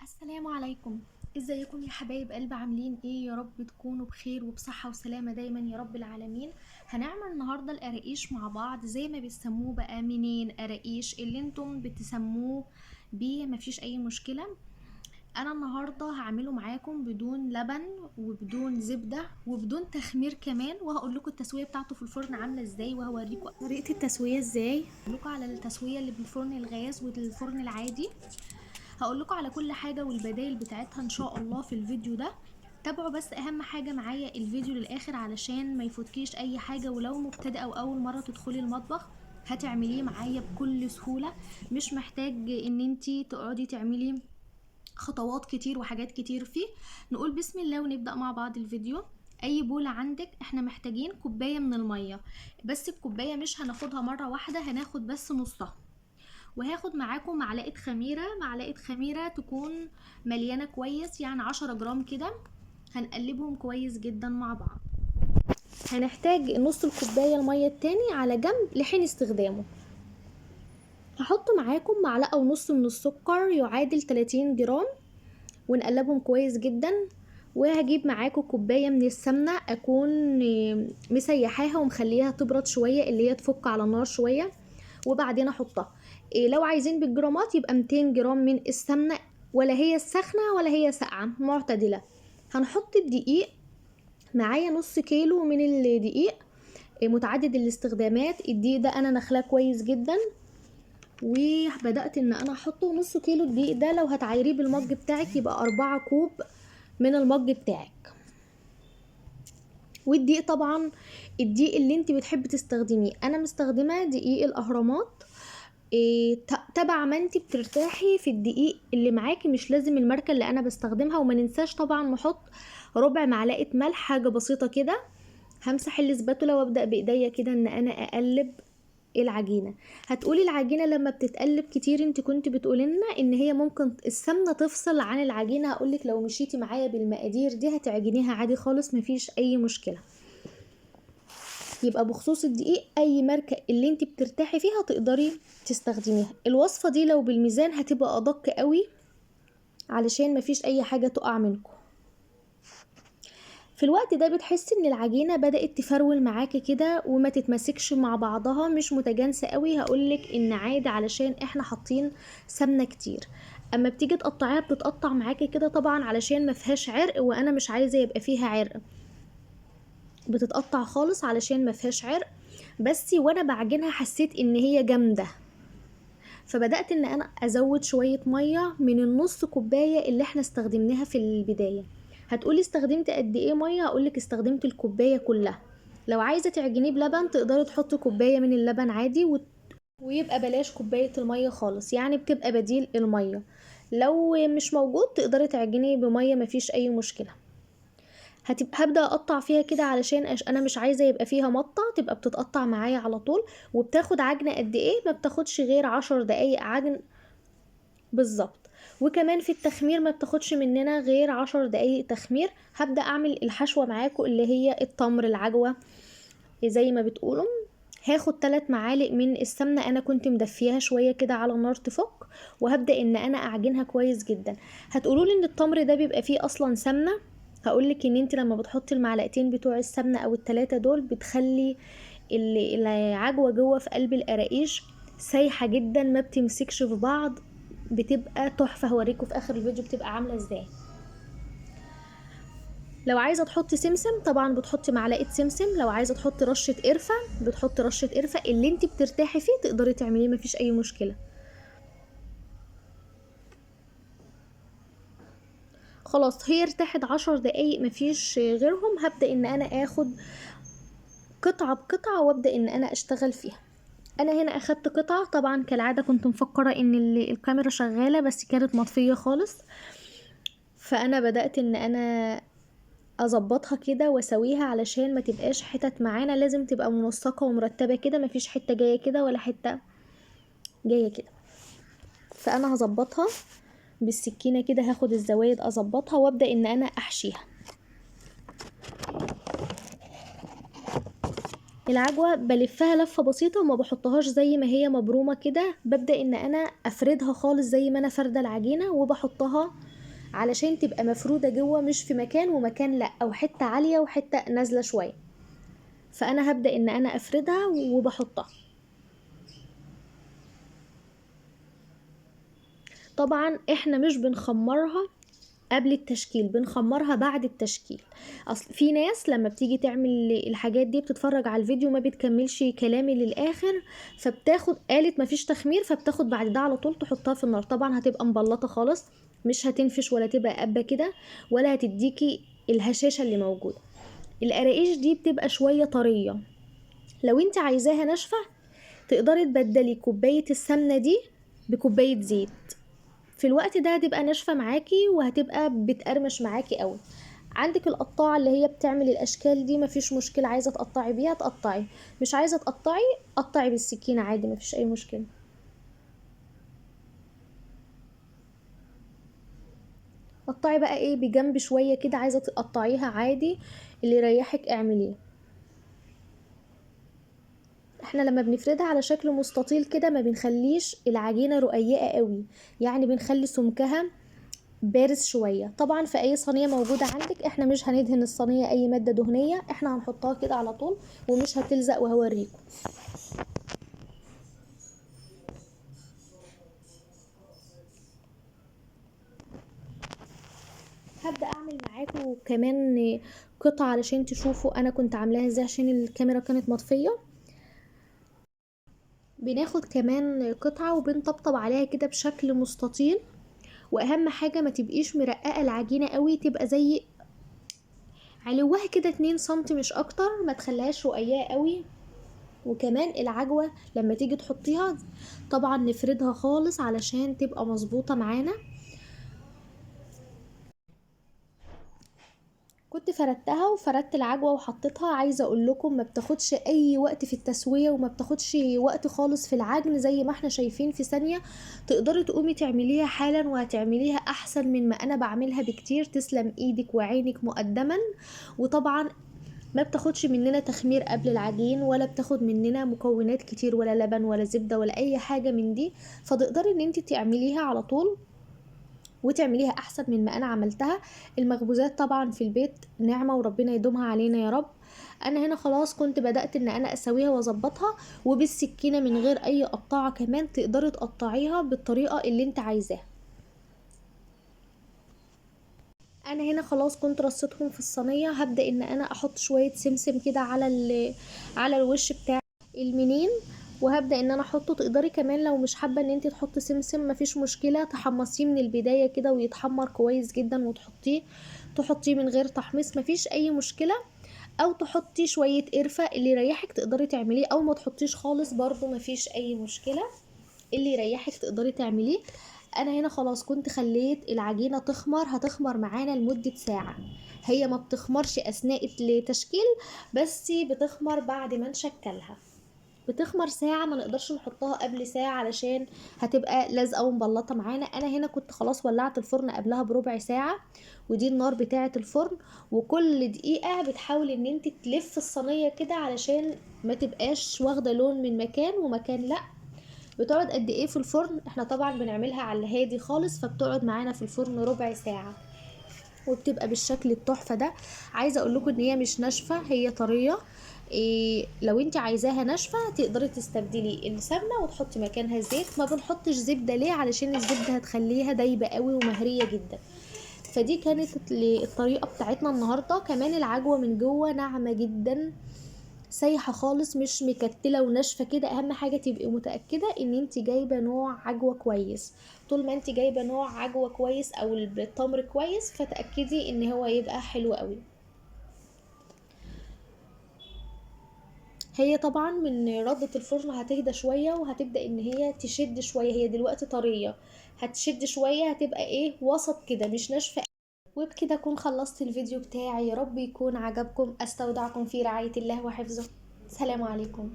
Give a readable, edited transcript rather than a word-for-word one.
السلام عليكم. ازيكم يا حبايب قلب؟ عاملين ايه؟ يا رب تكونوا بخير وبصحة وسلامة دايما يا رب العالمين. هنعمل النهاردة القراقيش مع بعض، زي ما بيسموه بقى منين قراقيش اللي انتم بتسموه بيه، مفيش اي مشكلة. انا النهاردة هعمله معاكم بدون لبن وبدون زبدة وبدون تخمير كمان، وهقول لكم التسوية بتاعته في الفرن عاملة ازاي، وهوريكم طريقة التسوية ازاي، هقول لكم على التسوية اللي بالفرن الغاز والفرن العادي، هقول لكم على كل حاجة والبدايل بتاعتها ان شاء الله في الفيديو ده. تابعوا بس اهم حاجة معايا الفيديو للاخر علشان ما يفوتكيش اي حاجة، ولو مبتدئة او اول مرة تدخلي المطبخ هتعمليه معايا بكل سهولة، مش محتاج ان انتي تقعدي تعملي خطوات كتير وحاجات كتير فيه. نقول بسم الله ونبدأ مع بعض الفيديو. اي بولة عندك، احنا محتاجين كوباية من المية، بس الكوباية مش هناخدها مرة واحدة، هناخد بس نصها. وهاخد معاكم معلقة خميرة، معلقة خميرة تكون مليانة كويس، يعني 10 جرام كده. هنقلبهم كويس جدا مع بعض. هنحتاج نص الكوباية المية التاني على جنب لحين استخدامه. هحط معاكم معلقة ونص من السكر يعادل 30 جرام، ونقلبهم كويس جدا. وهجيب معاكم كوباية من السمنة اكون مسيحاها ومخليها تبرد شوية، اللي هي تفك على النار شوية، وبعدين احطها. لو عايزين بالجرامات يبقى 200 جرام من السمنة، ولا هي سخنة ولا هي ساقعة، معتدلة. هنحط الدقيق، معايا نص كيلو من الدقيق، متعدد الاستخدامات. الدقيق ده انا نخلاه كويس جدا، وبدأت ان انا احطه نص كيلو الدقيق ده. لو هتعايريه بالمج بتاعك يبقى 4 كوب من المج بتاعك. والدقيق طبعا الدقيق اللي انت بتحبي تستخدميه، انا مستخدمة دقيق الاهرامات، تبع ما انت بترتاحي في الدقيق اللي معاكي، مش لازم الماركة اللي انا بستخدمها. وما ننساش طبعا نحط ربع معلقة ملح، حاجة بسيطة كده. همسح الاسباتولا وابدأ بايديا كده ان انا اقلب العجينة. هتقولي العجينة لما بتتقلب كتير، انت كنت بتقولي لنا ان هي ممكن السمنة تفصل عن العجينة. هقولك لو مشيتي معايا بالمقادير دي هتعجنيها عادي خالص، مفيش اي مشكلة. يبقى بخصوص الدقيق اي ماركة اللي انت بترتاحي فيها تقدري تستخدميها. الوصفة دي لو بالميزان هتبقى ادق قوي علشان مفيش اي حاجة تقع منكم. في الوقت ده بتحسي ان العجينة بدأت تفرول معاكي كده وما تتمسكش مع بعضها، مش متجانسة قوي. هقولك ان عادي علشان احنا حاطين سمنة كتير. اما بتيجي تقطعيها بتتقطع معاكي كده طبعا علشان ما فيهاش عرق، وانا مش عايزة يبقى فيها عرق، بتتقطع خالص علشان ما فيهاش عرق. بس وانا بعجنها حسيت ان هي جامدة، فبدأت ان انا ازود شوية مية من النص كوباية اللي احنا استخدمناها في البداية. هتقولي استخدمت قد ايه مية؟ هقولك استخدمت الكوباية كلها. لو عايزة تعجنيه بلبن تقدري تحطي كوباية من اللبن عادي، ويبقى بلاش كوباية المية خالص، يعني بتبقى بديل المية. لو مش موجود تقدري تعجنيه بمية، مفيش اي مشكلة. هبدأ اقطع فيها كده علشان انا مش عايزة يبقى فيها مطة، تبقى بتتقطع معايا على طول. وبتاخد عجنة قد ايه؟ ما بتاخدش غير 10 دقايق عجن بالظبط. وكمان في التخمير ما بتاخدش مننا غير 10 دقايق تخمير. هبدأ اعمل الحشوة معاكم اللي هي التمر العجوة زي ما بتقولوا. هاخد 3 معالق من السمنة، انا كنت مدفياها شوية كده على النار تفك، وهبدأ ان انا اعجنها كويس جدا. هتقولولي ان التمر ده بيبقى فيه اصلا سمنة، هقولك ان انت لما بتحطي المعلقتين بتوع السمنة او التلاتة دول بتخلي العجوة جوه في قلب القراقيش سايحة جدا، ما بتمسكش في بعض، بتبقى تحفة. هوريكم في اخر الفيديو بتبقى عاملة ازاي. لو عايزة تحطي سمسم طبعا بتحطي معلقة سمسم، لو عايزة تحطي رشة قرفة بتحطي رشة قرفة، اللي انت بترتاحي فيه تقدري تعمليه، مفيش اي مشكلة. خلاص هي ارتاحت 10 دقايق مفيش غيرهم. هبدأ ان انا اخد قطعة بقطعة وابدأ ان انا اشتغل فيها. انا هنا اخدت قطعة، طبعا كالعادة كنت مفكرة ان الكاميرا شغالة بس كانت مطفية خالص، فانا بدأت ان انا اظبطها كده واسويها علشان ما تبقاش حتت معانا، لازم تبقى منسقة ومرتبة كده، مفيش حتة جاية كده ولا حتة جاية كده. فانا هظبطها بالسكينة كده، هاخد الزوايد اظبطها وابدأ ان انا احشيها. العجوة بلفها لفة بسيطة وما بحطهاش زي ما هي مبرومة كده، ببدأ ان انا افردها خالص زي ما انا فردة العجينة، وبحطها علشان تبقى مفرودة جوه، مش في مكان ومكان لا، او حتة عالية وحتة نازلة شوية. فانا هبدأ ان انا افردها وبحطها. طبعا احنا مش بنخمرها قبل التشكيل، بنخمرها بعد التشكيل. اصل في ناس لما بتيجي تعمل الحاجات دي بتتفرج على الفيديو ما بتكملش كلامي للاخر، فبتاخد قالت مفيش تخمير، فبتاخد بعد ده على طول تحطها في النار. طبعا هتبقى مبلطه خالص، مش هتنفش ولا تبقى قبه كده، ولا هتديكي الهشاشه اللي موجودة. القراقيش دي بتبقى شوية طرية، لو انت عايزاها ناشفة تقدري تبدلي كوباية السمنة دي بكوبايه زيت، في الوقت ده هتبقى ناشفة معاكي وهتبقى بتقرمش معاكي قوي. عندك القطاعه اللي هي بتعمل الاشكال دي مفيش مشكلة، عايزه تقطعي بيها تقطعي، مش عايزه تقطعي قطعي بالسكينة عادي، مفيش اي مشكلة. قطعي بقى ايه بجنب شوية كده، عايزه تقطعيها عادي، اللي يريحك اعمليه. احنا لما بنفردها على شكل مستطيل كده ما بنخليش العجينة رقيقه قوي، يعني بنخلي سمكها بارز شوية. طبعا في اي صينية موجودة عندك، احنا مش هندهن الصينية اي مادة دهنية، احنا هنحطها كده على طول ومش هتلزق، وهوريكم. هبدا اعمل معاكم كمان قطعه علشان تشوفوا انا كنت عاملاها ازاي، عشان الكاميرا كانت مطفيه. بناخد كمان قطعه وبنطبطب عليها كده بشكل مستطيل، واهم حاجة ما تبقيش مرققه العجينة قوي، تبقى زي علوها كده 2 سم مش اكتر، ما تخليهاش رقيقه قوي. وكمان العجوه لما تيجي تحطيها طبعا نفردها خالص علشان تبقى مظبوطة معانا. كنت فردتها وفردت العجوه وحطيتها. عايزه اقول لكم ما بتاخدش اي وقت في التسوية، وما بتاخدش وقت خالص في العجن، زي ما احنا شايفين في ثانية تقدري تقومي تعمليها حالا، وهتعمليها احسن من ما انا بعملها بكتير. تسلم ايدك وعينك مقدما. وطبعا ما بتاخدش مننا تخمير قبل العجين، ولا بتاخد مننا مكونات كتير، ولا لبن ولا زبدة ولا اي حاجة من دي، فتقدري ان انت تعمليها على طول وتعمليها احسن من ما انا عملتها. المخبوزات طبعا في البيت نعمه وربنا يدومها علينا يا رب. انا هنا خلاص كنت بدات ان انا اسويها واظبطها، وبالسكينه من غير اي قطاعه كمان تقدري تقطعيها بالطريقة اللي انت عايزاها. انا هنا خلاص كنت رصيتهم في الصينية. هبدا ان انا احط شوية سمسم كده على الوش بتاع المنين، وهبدا ان انا احطه. تقدري كمان لو مش حابة ان انت تحطي سمسم مفيش مشكلة، تحمصيه من البداية كده ويتحمر كويس جدا، وتحطيه من غير تحميص مفيش اي مشكلة، او تحطي شوية قرفه اللي يريحك تقدري تعمليه، او ما تحطيش خالص برضو مفيش اي مشكلة، اللي يريحك تقدري تعمليه. انا هنا خلاص كنت خليت العجينة تخمر، هتخمر معانا لمدة ساعة. هي ما بتخمرش اثناء التشكيل، بس بتخمر بعد ما نشكلها، بتخمر ساعة، ما نقدرش نحطها قبل ساعة علشان هتبقى لازقة ومبلطة معانا. انا هنا كنت خلاص ولعت الفرن قبلها بربع ساعة، ودي النار بتاعة الفرن، وكل دقيقة بتحاول ان انت تلف الصينية كده علشان ما تبقاش واخدة لون من مكان ومكان لا. بتقعد قد ايه في الفرن؟ احنا طبعا بنعملها على الهادي خالص، فبتقعد معانا في الفرن ربع ساعة، وبتبقى بالشكل التحفة ده. عايزة اقول لكم ان هي مش ناشفة، هي طرية. إيه لو انت عايزاها ناشفة تقدري تستبدلي السمنة وتحطي مكانها زيت. ما بنحطش زبدة ليه؟ علشان الزبدة هتخليها دايبه قوي ومهريه جدا. فدي كانت الطريقة بتاعتنا النهارده. كمان العجوه من جوه ناعمة جدا، سايحه خالص، مش مكتله وناشفه كده. اهم حاجة تبقي متاكدة ان انت جايبه نوع عجوه كويس. طول ما انت جايبه نوع عجوه كويس او التمر كويس، فتاكدي ان هو يبقى حلو قوي. هي طبعا من ردة الفرن هتهدى شوية، وهتبدأ ان هي تشد شوية. هي دلوقتي طرية، هتشد شوية، هتبقى ايه وسط كده، مش ناشفة. وبكده اكون خلصت الفيديو بتاعي، يا رب يكون عجبكم. استودعكم في رعاية الله وحفظه. سلام عليكم.